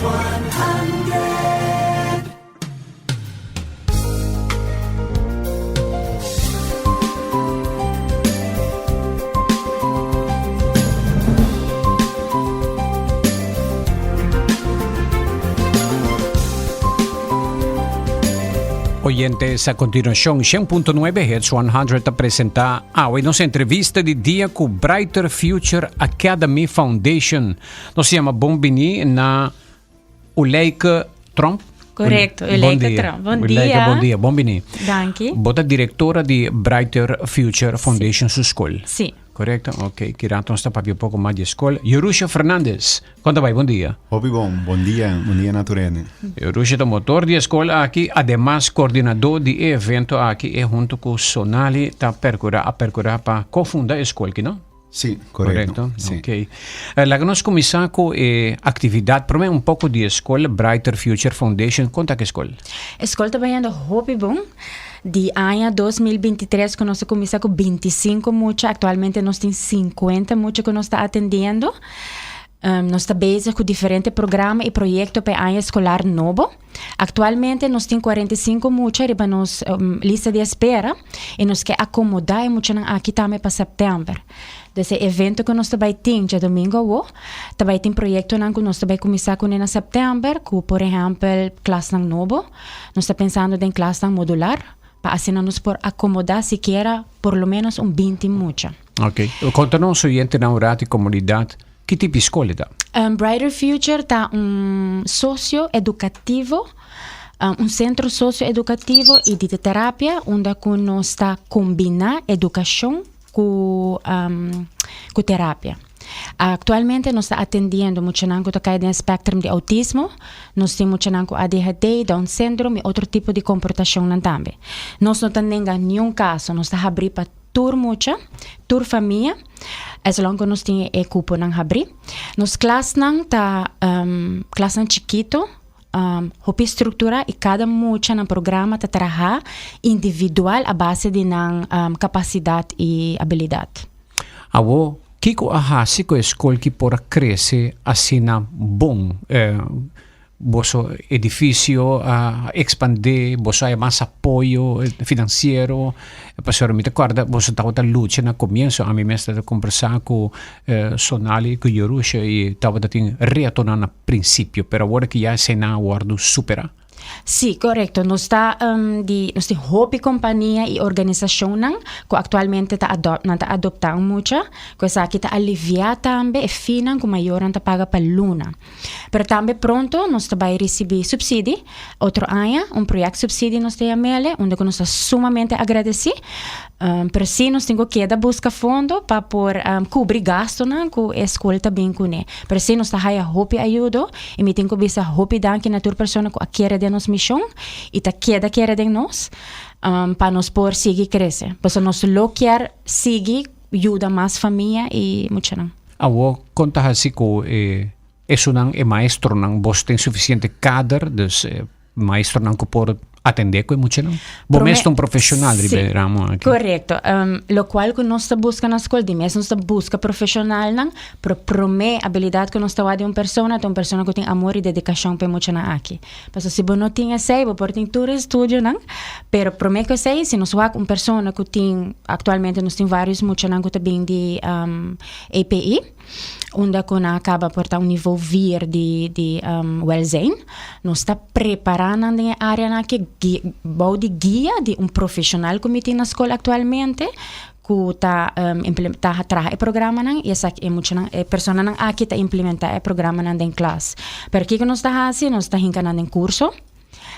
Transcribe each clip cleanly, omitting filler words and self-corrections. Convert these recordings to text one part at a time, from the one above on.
100. Oyentes, a continuación, 100.9 Hits 100 ta presenta awe nos entrevista di dia cu Brighter Future Academy Foundation. Nos yama bon bini na Uleike Tromp. Correcto, Uleike Tromp. Bon dia. Bon dia, bon bini. Danki. Bo ta directora di Brighter Future Foundation su school. Si. Correcto, ok. Ki rato nos ta papia un poco mas di school. Jerusha Fernandez, con ta bai? Bon dia. Hopi bon, bon dia, bon dia na tur hende. Jerusha ta motor di e school aki, ademas coordinador di e evento aki e hunto cu Sonali ta percura, a percura pa cofunda e school ki, no? Sí, korekto. Korekto? Sí. Ok. Laga nos kuminsá ku e aktividat. Promé un poko di e skol, Brighter Future Foundation. Kon ta ku e skol? E skol ta bayendo hopi bon. Di aña 2023 ku nos a kuminsá ku 25 mucha, aktualmente nos tin 50 mucha ku nos ta atendiendo. Nos ta bezig ku diferente programa i proyekto pa e aña eskolar nobo. Aktualmente nos tin 45 mucha riba nos lista di espera i nos ke akomodá e muchanan aki tambe pa sèptèmber. Dus e evento ku nos ta bai tin djadumingu awo ta bai tin proyektonan ku nos ta bai kuminsá kuné na sèptèmber ku por ehèmpel klasnan nobo. Nos ta pensando den klasnan modular pa asina nos por akomodá sikiera por lo ménos un 20 mucha. Ok. Konta nos oyentenan un rato i komunidat Ki tipo di skol e ta? Brighter Future ta un socio educativo, un centro socio educativo y di terapia unda cu nos ta combina educacion cu cu terapia. Actualmente nos ta atendiendo muchanan cu ta cay den e spectrum di autismo, nos tin muchanan cu ADHD, Down syndrome y otro tipo di comportacionnan tambe. Nos no ta nenga niun caso, nos ta habri pa Tur mucha, tur famia, as long ku nos tin e kuponan habrí. Nos klasnan ta klasnan chikito, hopi strukturá i kada mucha nan programa ta traha individual a base di nan kapasidat i abilidat. Awor, kiko a hasi ku e skol ki por a krese asina bon? Boso edificio a expande, boso haya mas apoyo financiero, pasobra mi ta corda boso tabata lucha na comienzo, ami mes tabata conversa cu Sonali cu Jerusha y tabata tin retonan na principio, pero awor ki ya eseinan a wordo supera. Sí, korekto. Nos ta di nos tin hopi kompania i organisashonnan ku aktualmente ta adòp nan ta adoptá un mucha, ku esaki ta aliviá tambe e finan ku mayornan ta paga pa luna. Pero tambe pronto nos ta bai risibí supsidi otro aña, un proyèkt supsidi nos ta yam'el, unda ku nos ta sumamente agradesí. Pero sí nos tin ku keda buska fondo pa por kubri gastunan ku e skol ta bin kuné. Pero sí nos ta haya hopi ayudo i mi tin ku bisa hopi danki na tur persona ku a kere den nos mishon i ta keda kere den nos pa nos por sigui krese. Pasobra nos lo kier sigui yuda mas famia i muchanan. Awor kon ta hasi ku e esunnan e maestronan? Bos tin sufisiente kader, dus maestronan ku por atendé ku e muchanan? Bo mes ta un profeshonal riba e ramo aki. Korekto. Lokual ku nos ta buska na skol, di mes nos ta buska profeshonalnan, pero promé abilidat ku nos ta wak di un persona ta un persona ku tin amor i dedikashon pa e muchanan aki. Pasobra si bo no tin esei, bo por tin tur e estudionan, pero promé ku esei, si nos wak un persona ku tin, aktualmente nos tin vários muchanan ku ta bin di EPI, unda ku nan a kaba por ta un nivo vier di di welzijn. Nos ta prepará nan den e áreanan aki bou di guia di un profeshonal ku mi tin na skol aktualmente ku ta ta traha e programanan i esaki e muchanan e personanan aki ta implementá e programanan den klas. Pero kiko nos ta hasi? Nos ta hinka nan den kurso.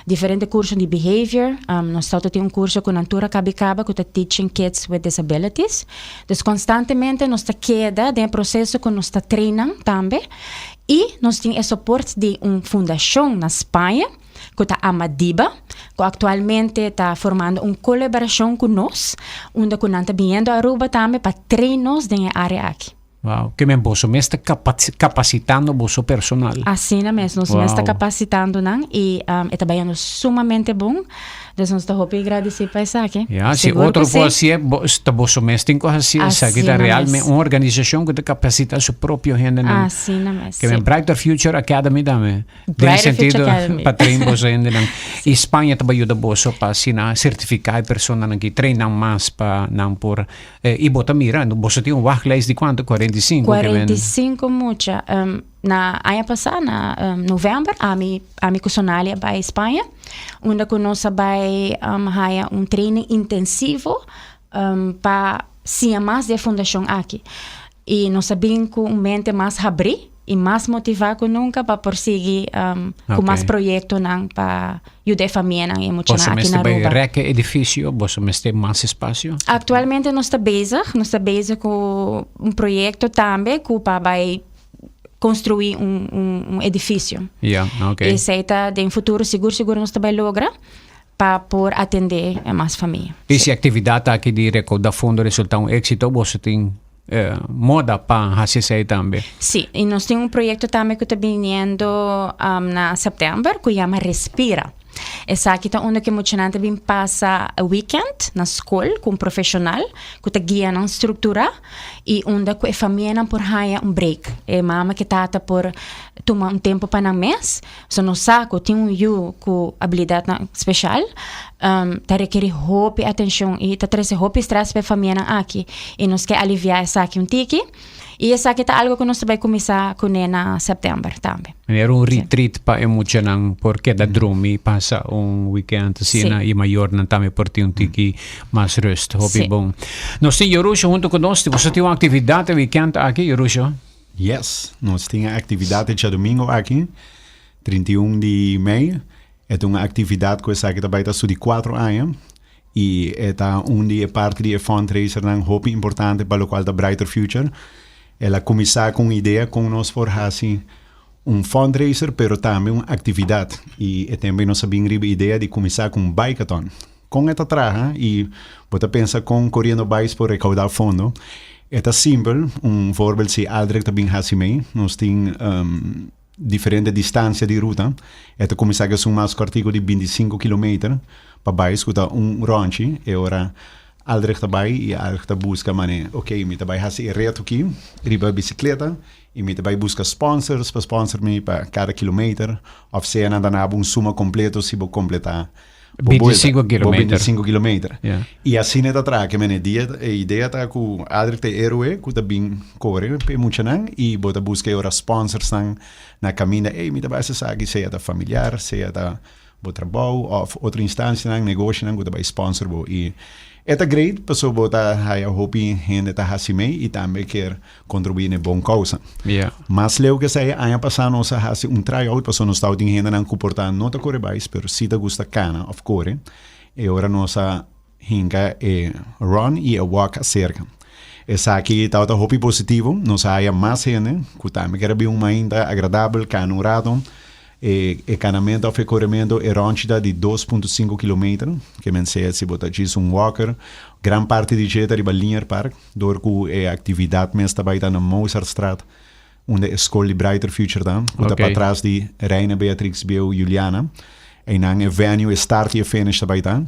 Diferente curso di behavior. Nos ta tin un curso cu nan tur a cabi caba cu ta Teaching Kids with Disabilities. Dus constantemente nos ta keda den e proceso cu nos ta train nan tambe. Y nos tin e support di un fundacion na Spaña cu ta Amadiba, cu actualmente ta formando un colaboracion cu nos, unda cu nan ta biniendo Aruba tambe pa train nos den e area aki. Wow, ke men boso mes ta kapasitando boso personal. Asina mes, nos mes ta kapasitando nan i e ta bayando sumamente bon. Dus nos ta hopi gradisí pa esaki. Ja, si Sigur otro ku por sí. hasié, bo, ta boso mes tin ku hasié. Esaki ta Asina realme mes. un organisashon ku ta kapasitá su propio hendenan. Asina mes, Ke men sí. Brighter Future Academy tambe. Den Brighter Future sentido Academy. pa train boso hendenan. I Spaña ta bai yuda boso pa asina sertifiká e personanan ki train nan mas pa nan por eh, i bo ta mira, boso tin un wachtlijst di kuantu? 45 ke men. 45 mucha. Na aña pasá, na novèmber, ami ami ku Sonali a bai Spaña, unda ku nos a bai haya un training intensivo pa siña mas di e fundashon aki. I nos a bin ku un mente mas habrí i mas motivá ku nunka pa por sigui ku mas proyektonan pa yuda e famianan i e muchanan Boso aki mester na bai Aruba. rèk e edifisio? Boso mester mas espasio? Aktualmente nos ta bezig, nos ta bezig ku un proyekto tambe ku pa bai construi un, un, un edificio. Ja, oké. Okay. Esey ta den futuro sigur sigur nos ta bay logra pa por atende mas famia. Y si actividad aki di recauda fondo resulta un éxito, boso tin eh, moda pa haci esey tambe. Sí, y nos tin un proyecto tambe cu ta biniendo um, na september cu yama Respira. Esaki ta unda ku e muchanan ta bin pasa weekend na skol ku un profeshonal ku ta guia nan strukturá i unda ku e famianan por haña un break. E mama ku e tata por tuma un tempu pa nan mes. So nos sa ku tin un yu ku abilidatnan speshal ta rekerí hopi atenshon i ta trese hopi strès pa e famianan aki i nos ke aliviá esaki un tiki. I esaki ta algo ku nos ta bai kuminsá kuné na sèptèmber tambe. Era un retreat pa e muchanan por keda drumi, pasa un weekend asina i mayornan tambe por tin un tiki mas rust. Hopi bon. Nos tin Yorusho hunto ku nos. Boso tin un aktividat e weekend aki, Yorusho? Yes, nos tin e aktividat e djadumingo aki, 31 di mei. E ta un aktividat ku esaki ta bai ta su di kuatro aña. I e ta un di e parti di e fundraisernan hopi importante pa lokual ta Brighter Future. El a kuminsá ku un idea kon nos por hasi un fundraiser pero tambe un aktividat. I e tempu ei nos a bin riba e idea di kuminsá ku un bikeathon. Kon e ta traha i bo ta pensa kon Koriendo Bikes por rekoudá fondo? E ta simpel, un voorbeeld si Aldrich ta bin hasi mei, nos tin Diferente distancia di ruta. E ta cuminsa cu esun mas cortico di 25 kilometer pa bay scuta un ronchi. E ora Aldrich ta bay y Aldrich ta busca mane, ok, mi ta bay haci e reto aki riba bicicleta y mi ta bay busca sponsors pa sponsor mi pa cada kilometer of sea nan ta nabo un suma completo si bo completa bo buelta, 25 bo kilometer. 25 kilometer. Ja. I asina e ta traha ke mene dia e idea ta ku Adrick ta e héroe ku ta bin kore pa e muchanan i bo ta buska e ora sponsorsnan na kaminda ey mi ta bai hasi esaki sea ta familiar sea ta bo trabou òf otro instansianan negoshonan ku ta bai sponsor bo i e ta great pasobra bo ta haya hopi hende ta hasi mei i tambe kier kontribuí na e bon kousa. Ja. Mas leu ke esei aña pasá nos a hasi un try out pasobra nos tabatin hendenan ku por ta no ta kore bais pero si ta gusta kana òf kore. E ora nos a hinka e run i e walk aserka. Esaki tabata hopi positivo, nos a haya mas hende ku tambe ker a bin un mainta agradabel, kana un rato. E e kanamento òf e koremento, e ròntji ta di 2.5 kilometer, ke men sea si bo ta djis un walker. Gran parti di dje ta riba Linear Park, dor ku e aktividat mes ta bai ta na Mozartstraat, unda e skol di Brighter Future ta, ku ta patras di Reina Beatrix Bieu Juliana. Einan e venue, e start i e finish ta bai ta.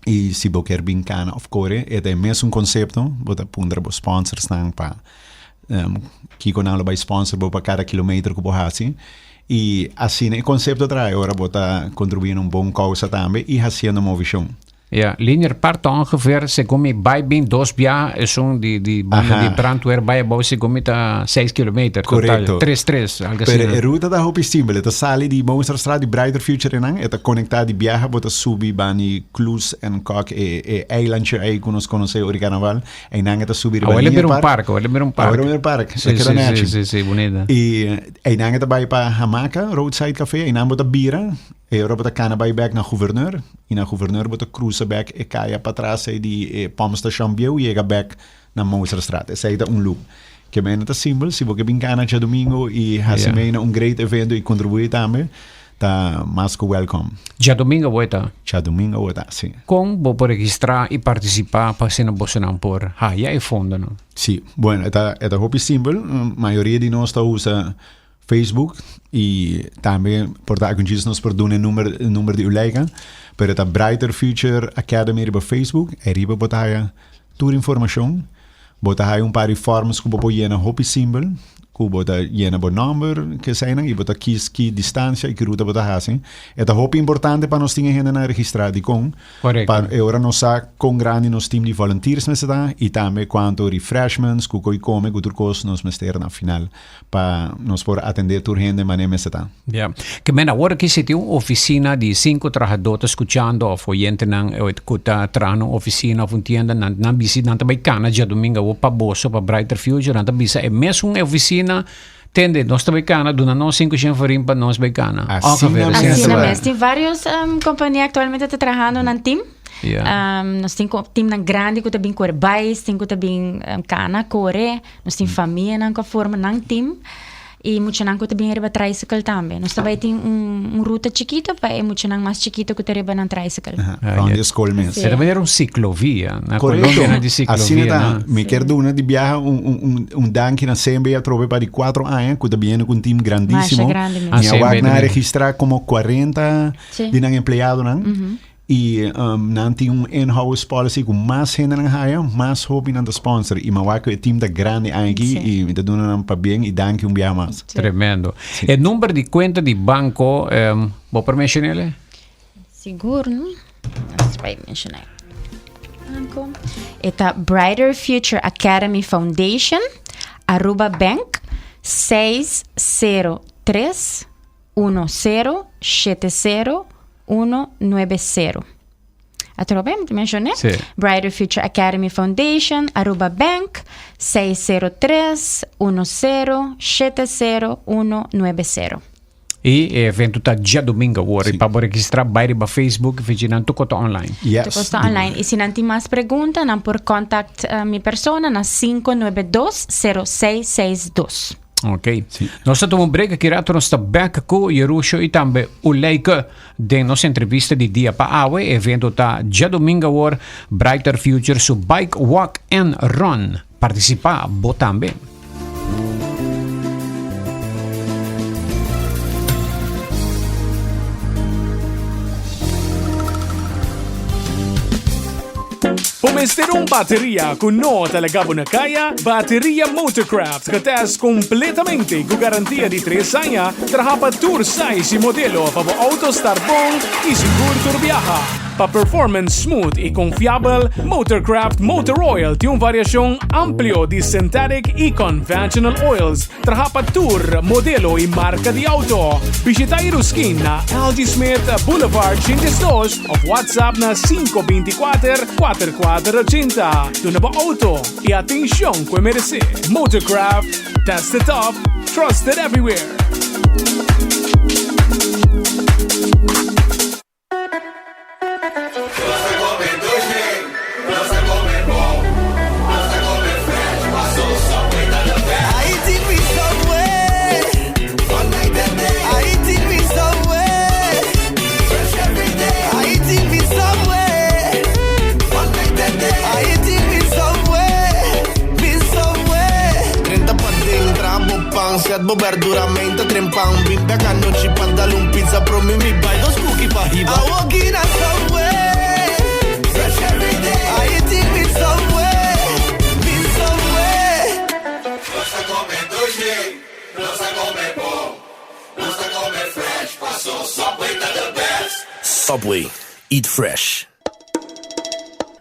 I si bo kier bin kana òf kore, e ta e mesun konsepto. Bo ta puntra bo sponsorsnan pa kiko nan lo bai sponsor bo pa kada kilometer ku bo hasi. I asina e konsepto trae ora bo ta kontribuí na un bon kousa tambe i hasiendo movishon. Ja, Linear Park ta ongeveer, segun mi bai bin dos bia, esun di, di banda di brandweer bai abou, segun mi ta 6 kilometer. Total, Correcto. 3, 3, algo Pero asina. e ruta ta hopi simpel. E ta sali di Mozartstraat, di Brighter Future einan. E ta conecta di biaha, bo ta subi bani Kloes en Kok, e, e eilandje ei ku nos konosé ori carnaval. Einan e ta subi riba Awor el Linear bira un Park. park, awor el bira un park. Awor el bira un park. Sí, Ta keda sí, nechi. sí, sí, sí, bunita. I einan e ta bai pa Hamaka, Roadside Café. Einan bo ta bira. E ora bo ta kana bai bek na Gouverneur i na Gouverneur bo ta krusa bek e kaya patras ei di e pompstation bieu yega bek na Mozartstraat. Esei ta un loop. Ke mena ta simpel, si bo ke bin kana djadumingo i hasi mei na un great evento i kontribuí tambe, ta mas ku welkom. Djadumingo bo e ta? Djadumingo bo ta, si. Kon bo por registrá i partisipá pa asina bosonan por haya e fondonan? Si, bueno, e ta e ta hopi simpel. Mayoria di nos ta usa. Facebook y tambe por ta algun djis nos por duna e number number di Uleika, pero ta Brighter Future Academy riba Facebook, e riba bo ta haya tur informacion. Bo ta haya un par di forms ku bo por yena hopi simpel, ku bo ta yena bo nomber, keseinan, y bo ta kies ki distancia y ki ruta bo ta hasi. E ta hopi importante pa nos tin e hendenan registra. Dikon? Correcto. Pa e ora nos sa kon grandi nos team di volunteers mester ta y tambe kuanto refreshments ku koi kome ku tur kos nos mester na final pa nos por atende tur hende manera mester ta. Ya. Ke men awor aki si tin un oficina di cinco trahador ta scuchando of oyentenan cu ta traha na un oficina of un tienda nan nan bisi nan ta bay cana djadomingo awor pa boso pa Brighter Future nan ta bisa e mesun oficina tende nos ta bay cana duna nos cinco shen forin pa nos bay cana. Asina Ongeveer, mes. Asina ta. mes. Tin varios um, compania actualmente ta trahando nan team. Ja. Um, nos tin co- teamnan grandi cu ta bin core bais, tin cu ta bin um, cana, core. Nos tin famianan ku a forma nan team i muchanan ku ta bin riba tricycle tambe. Nos ta bai tin un, un ruta chikito pa e muchanan mas chikito ku ta riba nan tricycle. Aha, rond di skol mes. Sí. Era manera un ciclovia. Na Correcto. Colombia nan di Asina ciclovia. ta. na. Mi kier duna di biaha un, un, un, un danki na CMB atrobe pa di cuatro aña ku ta biendo ku un team grandísimo. Masha grandi mes. Ah, Mi a wak CMB nan a tambe. registra como 40 Sí. di nan empleadonan. I nan tin un in-house policy ku mas hende nan haya, mas hopi nan ta sponsor. I mi a wak ku e team ta grandi aki i mi ta duna nan pabien i danki un biaha mas. Tremendo. E number di cuenta di banco, bo por mencion'el? Sigur, no? Nos bai mencioná. Banco. E ta Brighter Future Academy Foundation, Aruba Bank, 603 1 0 7 0 1 9 0. Atrobe, mi ta mencioné? Sí. Brighter Future Academy Foundation, Aruba Bank, 603 10 70 190. I e evento ta djadomingo awor. I pa bo registra bai riba Facebook i fichi nan tur kota online. Yes. Tur kos ta online. I si nan tin mas pregunta, nan por contact eh, mi persona na 592 0662. Ok. Nos ta tuma un break aki rato nos ta back ku Jerusho i tambe Uleike den nos entrevista di dia pa awe. E evento ta djadomingo awor, Brighter Future su Bike Walk and Run. Participa bo tambe. Bo mester un bateria cu no ta laga bo na caya? Bateria Motorcraft getest completamente cu garantia di tres aña, traha pa tur size y modelo pa bo auto start bon y sigur tur biaha. Pa performance smooth y confiabel, Motorcraft Motor Oil tin un variacion amplio di synthetic y conventional oils traha pa tur modelo y marca di auto. Bishita Iruskin na Algie Smith Boulevard 82 of WhatsApp na 524 4480. Duna bo auto e atencion cu e merece. Motorcraft, tested tough, trusted everywhere. Subway, eat fresh.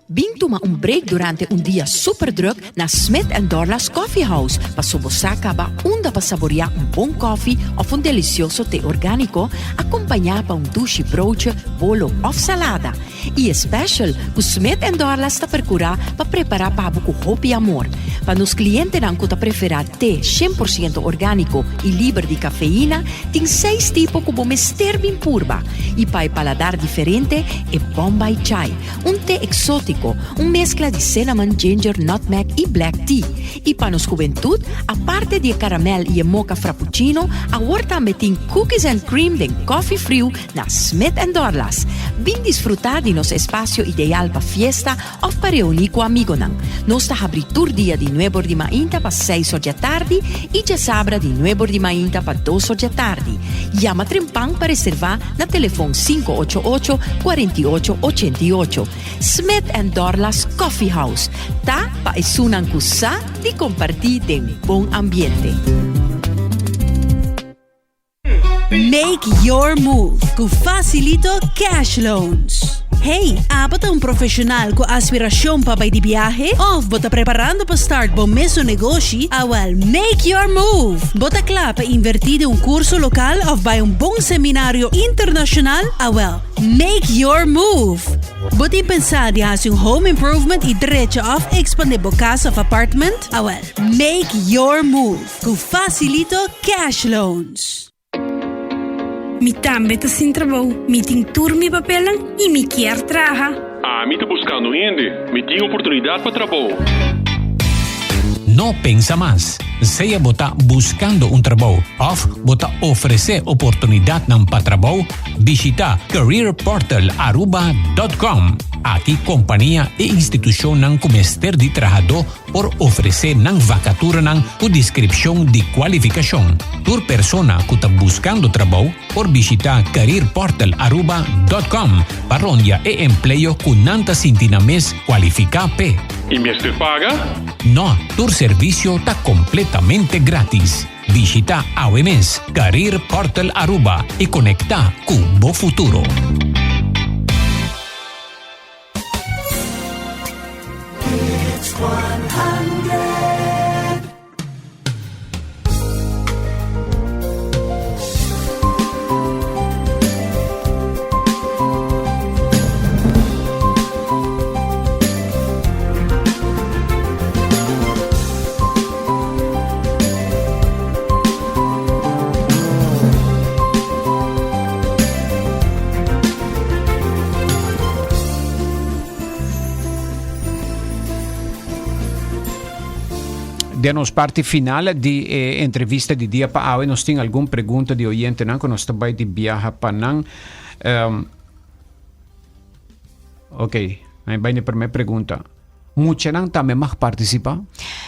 Bin tuma un break durante un dia super druk na Smith and Dorlas Coffee House paso bo sa caba unda pa saborea un bon koffie of un delicioso te organico acompaña pa un dushi broodje, bolo of salada. Y e special cu Smith and Dorlas ta percura pa prepara pa bo cu hopi amor. Pa nos clientenan cu ta prefera te 100% organico y liber di cafeína, tin seis tipo cu bo mester bin purba. Y pa e paladar diferente, e Bombay Chai, un te exotico, un mezcla di cinnamon, ginger, nutmeg y black tea. Y pa nos hubentud, aparte di e caramel y e mocha frappuccino, awor tambe tin cookies and cream den coffee friu na Smith and Dorlas. Bin disfruta di. di nos espacio ideal pa fiesta of pa reuni cu amigonan. Nos ta habri tur dia di nuebor di mainta pa seis or djatardi y djasabra di nuebor di mainta pa dos or djatardi. Yama trempan pa reserva na telefon 588 48 88. Smith and Dorlas Coffee House ta pa esunnan cu sa di comparti den bon ambiente. Make your move ku Facilito Cash Loans. Hey, abo ta un profesional ku aspirashon pa bai di biahe? Of bo ta preparando pa start bo mesun negoshi? Awel, make your move! Bo ta kla pa invertí den un kurso lokal of bai un bon seminario internashonal? Awel, make your move! Bo tin pensá di hasi un home improvement i drecha of ekspandé bo kas of apartment? Awel, make your move! Ku Facilito Cash Loans. Mi tambe ta sin trabou, mi tin tur mi papelnan y mi kier traha. Ami ta buscando hende, mi tin oportunidad pa trabou. No pensa mas. Sea bo ta buscando un trabou of bo ta ofrece oportunidadnan pa trabou, bishita careerportalaruba.com. Aki compania y institucionnan cu mester di trahadó por ofresé nan vakaturanan ku deskripshon di kualifikashon. Tur persona ku ta buskando trabou por bishitá careerportalaruba dòt kòm pa rondia e empleo ku nan ta sinti nan mes kualifiká p'e. I mester paga? No, tur servisio ta kompletamente grátis. Bishitá awe mes Career Portal Aruba i konektá ku bo futuro. Den nos parti final di e entrevista di dia pa awe nos tin algun pregunta di oyentenan ku nos ta bai di biaha pa nan. Um, ok, ahí bai de primer pregunta. Muchanan tambe mag participa?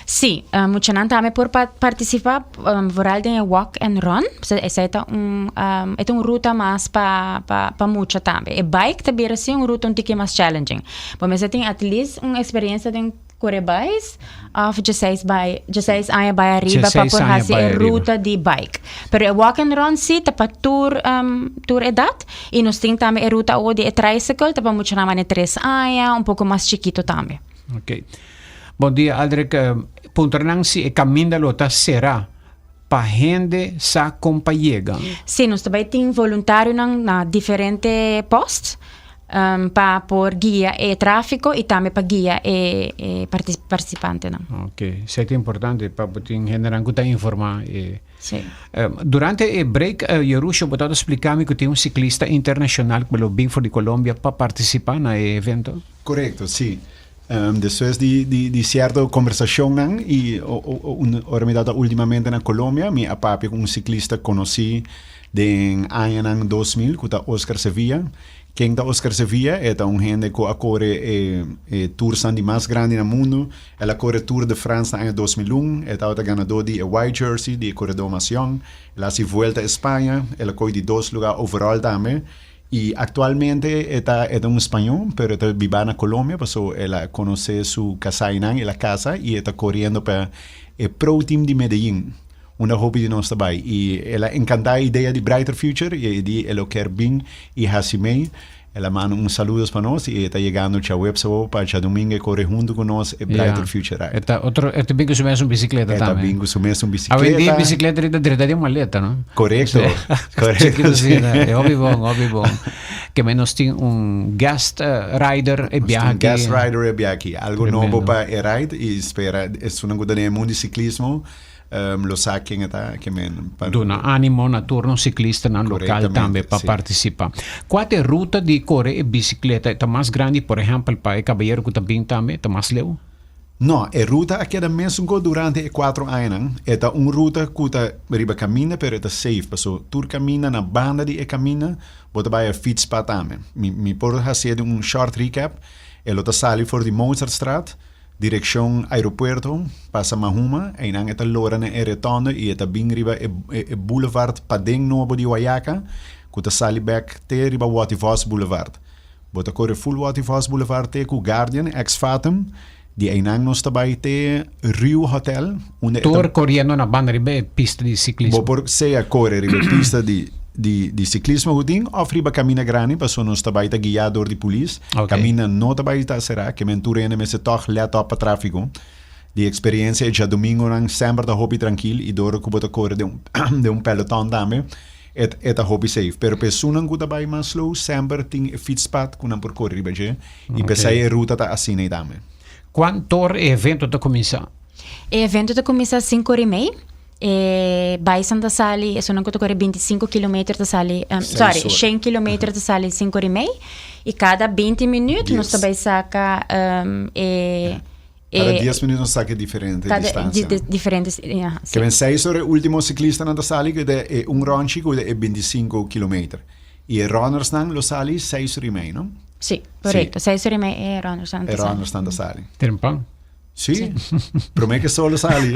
Sí, uh, muchanan tambe por pa participa, um, vooral den e walk and run. So, esei ta un, um, e ta un ruta mas pa, pa, pa mucha tambe. E bike ta bira sí un ruta un tiki mas challenging. Bo mester tin at least un experiencia den kore bais of djeseis bai, djeseis aña bai ariba pa Djeseis por aña hasi bai e ariba. ruta di bike. Pero e walk and run sí ta pa tur, um, tur edad. Y nos tin tambe e ruta awo di e tricycle, ta pa muchanan mane tres aña, un poco mas chikito tambe. Ok. Bon dia, Aldrich. Eh, puntra nan si e caminda lo ta cera pa hende sa con pa yega. Sí, nos ta bay tin voluntarionan na diferente post um, pa por guia e trafico y tambe pa guia e, e participantenan. Ok. Esey ta importante pa bo tin hendenan cu ta informa e. Sí. Durante e break, Jerusha bo tabata splica mi cu tin un ciclista internacional cu lo bin for di Colombia pa participa na e evento. Correcto, sí. Despues di di di cierto conversacionnan y ora mi tabata ultimamente na Colombia mi a papia cu un ciclista conoci den añanan 2000 cu ta Oscar Sevilla. Ken ta Oscar Sevilla? E ta un hende cu a core e e toursnan di mas grandi na mundo. El a core Tour de France na aña 2001. E tabata ganador di e white jersey di e coredor mas yong. El a haci Vuelta a España. El a coy di dos lugar overall tambe. Y actualmente e ta e ta un spañol, pero e ta biba na Colombia paso el a conoce su casainan, el a casa y e ta coriendo pa e pro team di Medellin. Unda hopi di nos ta bai. Y el a encanta e idea di Brighter Future y e di e lo kier bin y haci mey. El a manda un saludos pa nos y e ta yegando djaweps awo pa djadomingo e core hunto cu nos e Brighter Future Ride. E ta otro, e ta bin cu su mesun bicicleta E ta tambe. bin cu su mesun bicicleta. Awendia bicicleta ta drenta den maleta, no? Correcto, correcto. Chiquito asina, e hopi bon, hopi bon. Ke men nos tin un guest rider e Nos biaha tin un guest aki. rider e biaha aki. Algo Tremendo. nobo pa e ride y spera esunnan cu ta den e mundo di ciclismo Lo sa ken e ta, ke men pa. Duna animo na tur nos siklistanan lokal tambe pa partisipá. Kua ta e ruta di kore e bisikleta? E ta mas grandi, por ehèmpel, pa e kabayero ku ta bin tambe? Ta mas leu? No, e ruta a keda mesun ko durante e cuatro añanan. E ta un ruta cu ta riba caminda pero e ta safe paso tur caminda na banda di e caminda bo ta bay e fietspad tambe. Mi mi por hacié den un short recap. E lo ta sali for di Mozartstraat direccion aeropuerto pasa Mahuma eynan e ta lora na e rotonde y e ta bin riba e e boulevard paden nobo di Wayaca cu ta sali bek te riba Watty Vos Boulevard. Bo ta kore full Watty Vos Boulevard te ku Guardian, ex Fatum. Di einan nos ta bai te Riu Hotel, unda e ta. Tur koriendo na banda riba e pista di siklismo. Bo por sea kore riba e pista di di di siklismo ku tin òf riba kaminda grandi pasobra nos ta bai ta guiá dor di pulis. Kaminda no ta bai ta será, ke men tur hende mester tòg lèt òp pa tráfiko. Di eksperensia e djadumingonan semper ta hopi trankil i dor ku bo ta kore den un den un peloton tambe. E e ta hopi safe. Pero pa esunnan ku ta bai mas slow, semper tin e fietspad ku nan por kore riba dje. I p'esei e ruta ta asina ei tambe. Kuantor e evento ta kuminsá? E evento ta kuminsá sinku ora i mei. E baisan ta sali, esunnan ku ta kore bintisinku kilometer ta sali, sorry, shen kilometer ta sali sinku ora i mei. I kada binti minüt nos ta bai saka e. Cada 10 minuut nos saca diferente Cada, distancia. Di, di, diferente, ja, sí. Que ben 6 ora e último ciclista nan ta sali, que de e un rondje, que de e 25 kilometer. Y e runners nan lo sali 6 ora y media, no? Sí, correcto. Sí. 6 ora y media e runners nan ta sali. E runners nan ta sali. Trempan. Sí. sí. Promé que solo sali.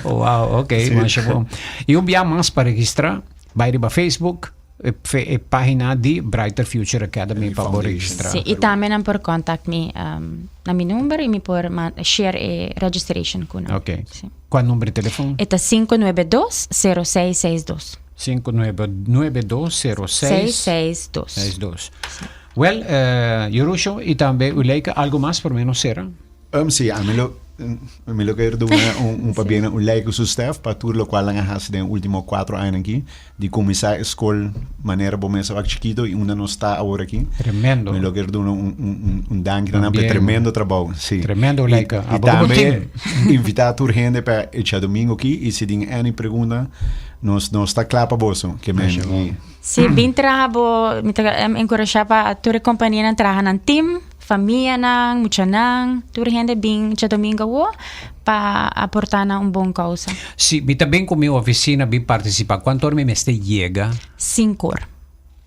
wow, ok, sí. masha bon. Y un bia mas pa registra, bai riba Facebook, E e pagina di Brighter Future Academy pa bo registra. Sí, y tambe nan por contact mi um, na mi number y mi por share e registration cu nan. Ok. Sí. Cuál number di telefon? E ta 592 0662. 592 06 662. 62. Well, uh, Jerusho y tambe Uleika, algo mas por menos cera? Sí, ami lo, mi lo kier duna un, un pabien na Ulay ku su staff pa tur lokual nan a hasi den último kuatro añanan aki, di kuminsá e skol manera bo mes a wak chikito i unda nos ta awor aki. Tremendo. Mi lo kier duna un, un, un, un danki na nan pa e tremendo trabou, sí. Tremendo, Ulayka. I, i tambe invitá tur hende pa e djadumingu aki i si tin any pregunta nos, nos ta kla pa boso. Ke men, i. Sí, bin traha bo, mi ta enkurashá pa tur e kompanianan traha nan team. Famianan, muchanan, tur hende bin djadomingo awo pa aporta na un bon causa. Si, mi ta bin cu mi oficina bin participa. Cuanto ora mi mester yega? Cinco or.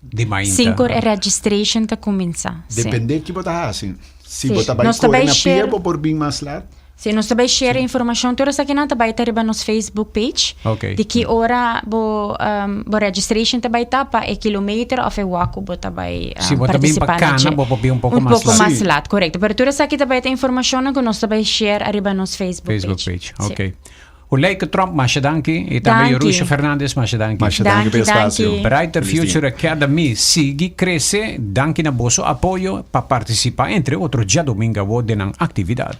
Di mainta. Cinco or e registration ta cuminsa. Si. Depende ki bo ta haci. Si Si. bo ta bai Nos ta core bai na pia share. bo por bin mas laat. Si, nos ta bai share informacion. Tur esakinan ta bai ta riba nos Facebook page. Ok. Di ki ora bo, um, bo registration ta bai ta pa e kilometer of e walk ku bo ta bai um, Si bo ta bin pa participa na cana, dje. bo por bin un poco Un mas poco laat. mas Si. laat, correcto. Pero tur esaki ta bai ta informacionnan ku nos ta bai share ariba nos Facebook Facebook page. page, Si. ok. Uleike Tromp, masha danki. I tambe Danki. Jerusha Fernandes, masha danki. Masha danki pa e Danki, espacio. danki. Brighter Feliz dia. Future Academy sigui crece danki na boso apoyo pa participa entre otro djadomingo awo den nan actividad.